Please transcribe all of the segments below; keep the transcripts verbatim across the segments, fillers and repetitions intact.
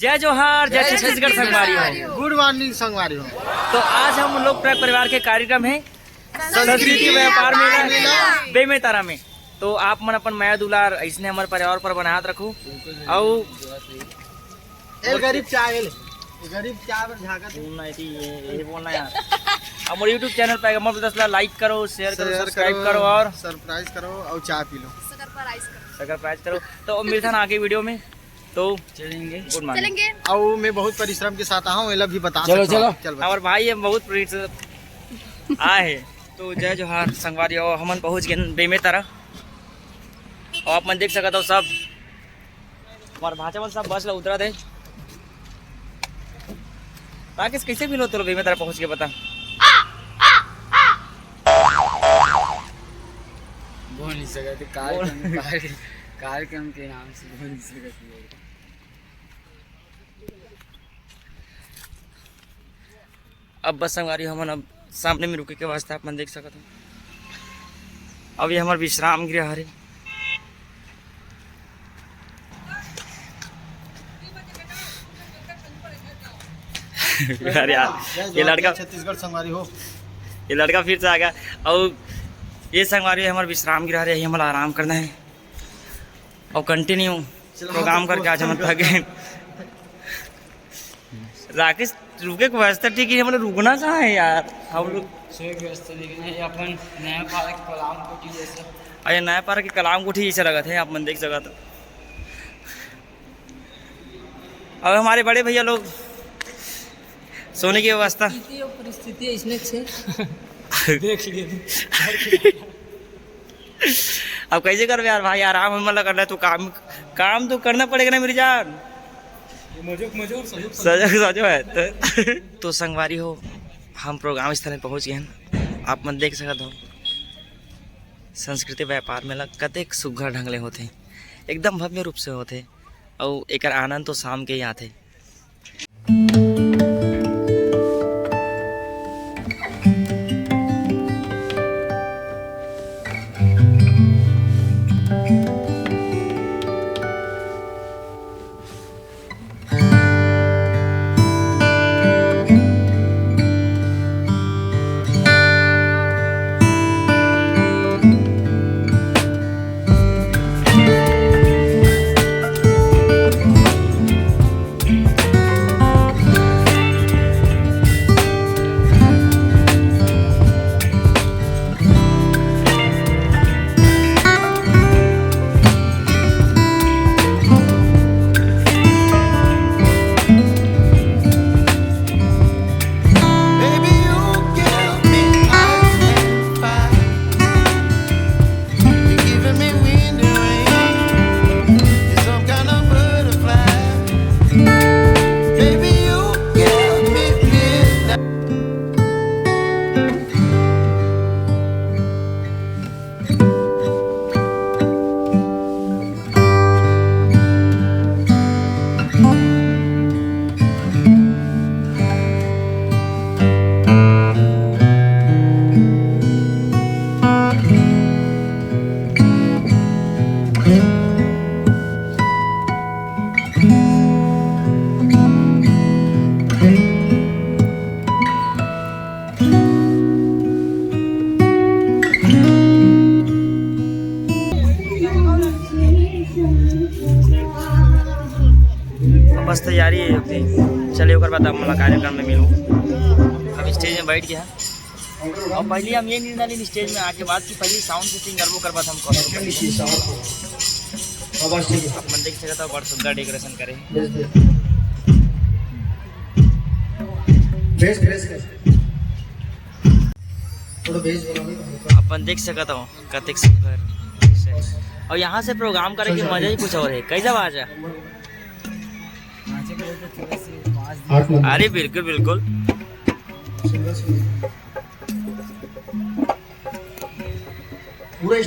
जय जोहार, जय छत्तीसगढ़ संगवारी हो। गुड मॉर्निंग संगवारी हो। तो आज हम लोक ट्रैक परिवार के कार्यक्रम है संस्कृति व्यापार मेला बेमेतरा में। तो आप मन अपन मया दुलार ऐसने हमर परिवार पर बनात रखू। अउ ए गरीब चाय ले, गरीब चाय पर झांकत है। बोलना है कि ये, ये बोलना यार। हमर YouTube चैनल पैगंबर ब्रदर्स ला लाइक करो, शेयर करो, सब्सक्राइब करो और सब्सक्राइब करो और चाय पी लो। सकर प्राइस करो। तो मिलथन आगे वीडियो में। तो चलेंगे। गुड मॉर्निंग। चलेंगे। अउ मैं बहुत परिश्रम के साथ आहा हूँ, एला भी बता चलो, सकता हूँ। चलो। चल बता। हमर भाई ये बहुत परिश्रम आए है। तो जय जोहार संगवारी हो, हमन पहुँच गए बेमेतरा। और आप मन देख सकत हो सब हमर भांचा मन सब बस ला उतरत हे। राकेश, कैसे फील होत हे बेमेतरा पहुंच के, बता? बोल नहीं सकत, कार्यक्रम, बोल। कार्य-, कार्यक्रम के नाम से बोल नहीं सकत। अब बस संगवारी हमन अब सामने में रुके के वास्ते आप मन देख सकत हो। अब ये हमर विश्राम गृह हरे। अरे यार, ये लड़का छत्तीसगढ़ संगवारी हो। ये लड़का फिर से आ गया। और ये संगवारी हमर विश्राम गृह हरे, यही हमला आराम करना है। और कंटिन्यू प्रोग्राम करके आज हम थक गए। राकेश, रुके के व्यवस्था ठीक है, मतलब रुकना कहाँ है यार, हम लोग सोए के व्यवस्था, लेकिन ये अपन नया पारा के कलाम कोठी जैसा। अरे, नया पारा के कलाम कोठी जैसे लगत है, आप मन देख सकत हो। अब हमारे बड़े भैया लोग सोने की व्यवस्था। स्थिति और परिस्थिति इसने छे। देख लिए। अब कैसे करबे यार भाई, आराम हमला करना है तो काम, काम तो करना पड़ेगा ना मेरी जान। मजो, मजो, सजो, सजो। सजो, सजो है तो। तो संगवारी हो, हम प्रोग्राम स्थल में पहुंच गए हैं। आप मन देख सकत हो संस्कृति व्यापार मेला कतेक सुघर ढंग ले होथे, एकदम भव्य रूप से होथे, अउ एकर आनंद तो शाम के ही आथे। बस तैयारी है अपनी। चलिए, ओकर बाद आप मन ला कार्यक्रम में मिलूँ। अब स्टेज में बैठ गया। अब पहले हम ये निर्णय लेन स्टेज में आके बाद कि पहले साउंड सेटिंग करबो, ओकर बाद हम कॉल करबो। अपन देख सकत हो, बड़ सुंदर डेकोरेशन करे। Base, base. थोड़ा बेस बोला भाई। अपन देख सकत हो कतेक सुंदर। और यहाँ से प्रोग्राम करे के मजा ही कुछ और है। कैसा बाजा? अरे बिल्कुल, बिल्कुल। पूरा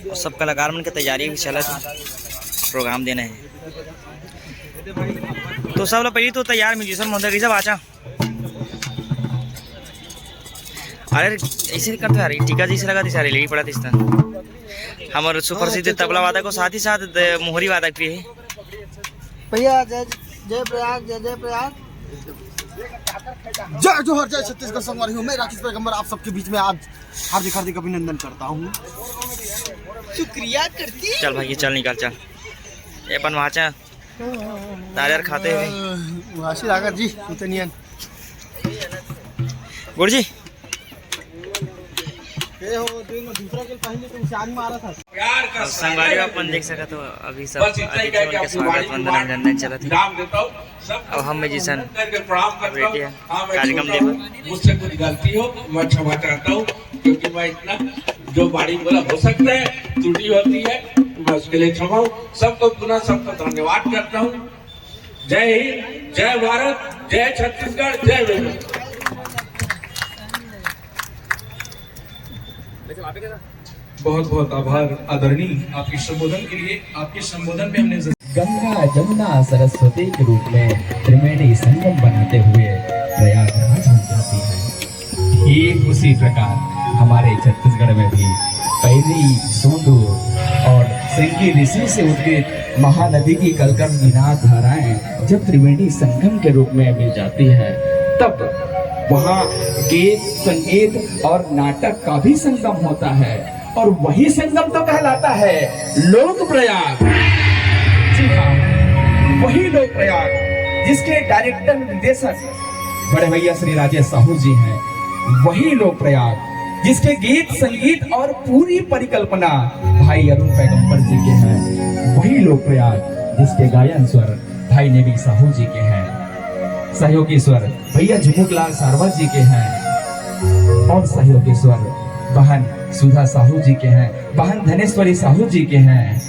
और सब कलाकार मन के तैयारी भी चलत हे, प्रोग्राम देना है। तो सब ला पहले तो तैयार, म्यूजिशियन मन, कैसे बाजा? अरे ऐसे नहीं करते यार, ये टीका जैसे लगा दिस, अरे लेगी पड़ा दिस। हमर सुप्रसिद्ध तबला वादक हो, साथ ही साथ द-, मोहरी वादक भी है। भैया, जय जय प्रयाग, जय जय प्रयाग। जय जोहार, जय छत्तीसगढ़। संगवारी हो, मैं राकेश पैगंबर आप सबके बीच में आज हार्दिक हार्दिक अभिनंदन करता हूँ। शुक्रिया करती। चल भाई, चल निकल, चल। ये अपन वहाँ चा नारियल खाते हुए। वासी लागत जी, इतनियन। गुरु जी। ए हो, दिन दूसरा के पहले तुम चांद मारा था। प्यार का अब संगवारी हो, अपन देख सकत हो, अभी सब बस इतना ही अतिथियों कहे कि के आपकी स्वागत वाणी वंदन अभिनंदन चलत हे। विराम देता हूँ। सब अब हम musician करके प्रणाम करता हूँ। रेडियो हाँ, मैं कार्यक्रम छोटा हूँ, देवर। मुझसे कुछ गलती हो, मैं क्षमा चाहता हूँ, क्योंकि मैं इतना जो वाणी बोला, हो सकता है त्रुटि होती है, तो मैं उसके लिए क्षमा हूँ। सबको पुनः सबको धन्यवाद करता हूँ। जय हिंद, जय भारत, जय छत्तीसगढ़, जय विंध्य। बहुत बहुत आभार आदरणीय, आपके संबोधन के लिए। आपके संबोधन में हमने गंगा जमुना सरस्वती के रूप में त्रिवेणी संगम बनाते हुए प्रयागराज बन जाती है। ठीक उसी प्रकार हमारे छत्तीसगढ़ में भी पैरी, सोंदूर और सिंगी ऋषि से उद्गीत महानदी की कलकलनाथ धाराएं जब त्रिवेणी संगम के रूप में मिल जाती है, तब वहाँ गीत, संगीत और नाटक का भी संगम होता है। और वही संगम तो कहलाता है लोक प्रयाग। जी हाँ, वही लोक प्रयाग जिसके डायरेक्टर, निर्देशक बड़े भैया श्री राजेश साहू जी हैं। वही लोक प्रयाग जिसके गीत, संगीत और पूरी परिकल्पना भाई अरुण पैगंबर जी के हैं। वही लोक प्रयाग जिसके गायन स्वर भाई नेवी साहू जी के हैं, सहयोगी स्वर भैया झुमुक लाल सारवा जी के हैं और सहयोगी स्वर बहन सुधा साहू जी के हैं, बहन धनेश्वरी साहू जी के हैं,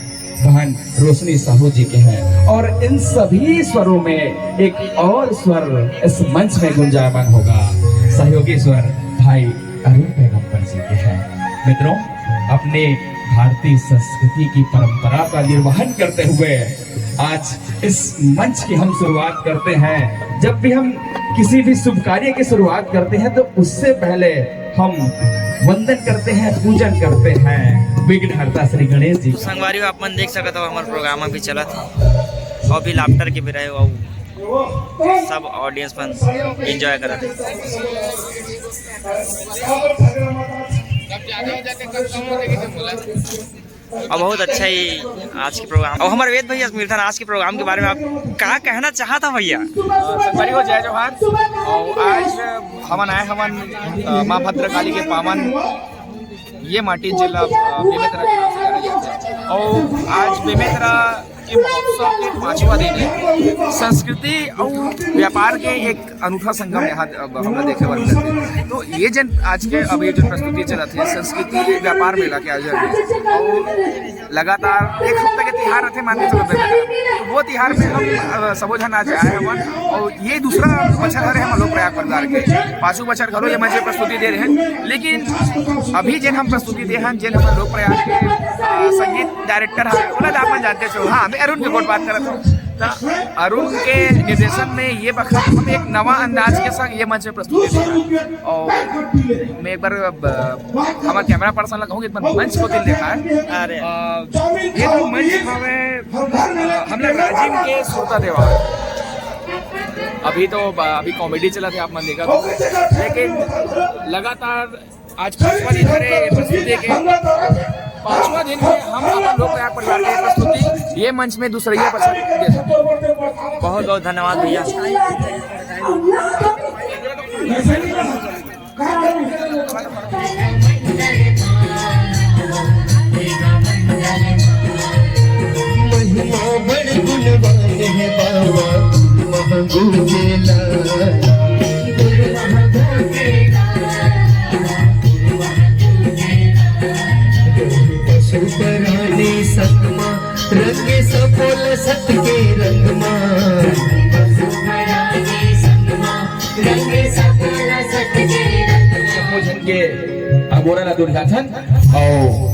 बहन रोशनी साहू जी के हैं। और इन सभी स्वरों में एक और स्वर इस मंच में गुंजायमान होगा, सहयोगी स्वर भाई अरुण पैगंबर जी के हैं। मित्रों, अपने भारतीय संस्कृति की परंपरा का निर्वहन करते हुए आज इस मंच की हम शुरुआत करते हैं। जब भी हम किसी भी शुभ कार्य की शुरुआत करते हैं, तो उससे पहले हम वंदन करते हैं, पूजन करते हैं विघ्नहर्ता श्री गणेश जी का। संगवारी हो, आप मन देख सकत हो, हमार प्रोग्राम अभी चलत है और भी लाफ्टर के भी रहे हो, सब ऑडियंस मन एंजॉय करत है। और बहुत अच्छा ही आज के प्रोग्राम। और हमारे वेद भैया मिलथन, आज के प्रोग्राम के बारे में आप का कहना चाहत हो भैया? संगवारी हो, जय जोहार। और आज हमन आए हवन, अ, माँ भद्रकाली के पावन ये माटी जिला, अ, बेमेतरा के नाम से जाना जाता है। और आज बेमेतरा के महोत्सव के पांचवा दिन है। संस्कृति और व्यापार के एक अनूठा संगम यहाँ अब हमला देखे बर मिलत हे। तो ये जन आज के अब ये जो प्रस्तुति चलत हे, संस्कृति व्यापार मेला के आयोजन हे। और लगातार एक हफ्ता के तिहार रथे, मान के चलो बेटा। तो वो तिहार में हम, अ, सबो झन आज आए हवन और ये दूसरा बछर हरे हम लोक प्रयाग परिवार के। पाछू बछर घलो ये मंच में प्रस्तुति दे रहे हैं, लेकिन अभी जेन हम प्रस्तुति दे हन, जेन हमर लोक प्रयाग के, अ, संगीत डायरेक्टर हवे, ओला तो आप मन जानते हो। हाँ, मैं अरुण के गोठ बात करत हूँ। त अरुण के निर्देशन में ये बखत हम एक नवा अंदाज के संग ये मंच में प्रस्तुति दे हन। और मैं एक बार, अ, हमारे कैमरा पर्सन ला कहूँ कि एक बार मंच को दिल देखा है। अरे। अ, ये तो मंच हवे, अ, हमला राजिम के श्रोता देवा। अभी तो ब-, अभी कॉमेडी चलत हे, आप मन देखत हो। लेकिन लगातार आज पांचवा दिन हरे प्रस्तुति के, पांचवा दिन में हम अपन लोक प्रयाग परिवार के प्रस्तुति ये मंच में दूसरैया प्रस्तुति दे सकते हैं। बहुत बहुत धन्यवाद भैया। महिमा बड़ गुणवान है बाबा, गुरु महागुरु के लाल। पशु प्राणी सतमा, रंग सफल सत के रंगमा। पशु प्राणी सतमा, रंग सफल सत के रंगमा। भोजन के अगोरा ला दुर्गाधन और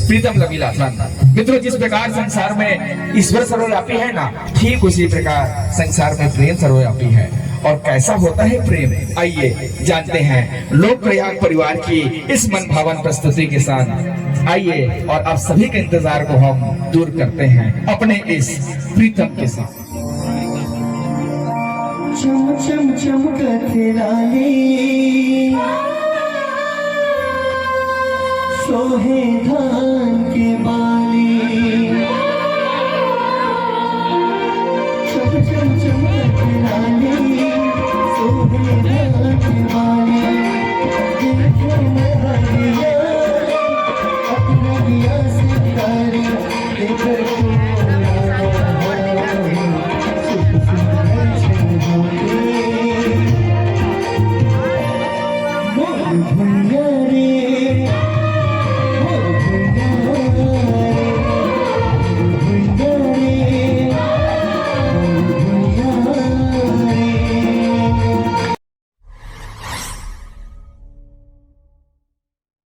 प्रीतम लगिला था। मित्रों, जिस प्रकार संसार में ईश्वर सर्वव्यापी है ना, ठीक उसी प्रकार संसार में प्रेम सर्वव्यापी है। और कैसा होता है प्रेम, आइए जानते हैं लोक प्रयाग परिवार की इस मन भावन प्रस्तुति के साथ। आइए और आप सभी के इंतजार को हम दूर करते हैं अपने इस प्रीतम के साथ। चम चम चमकत लाली, सोहे धान के बाली।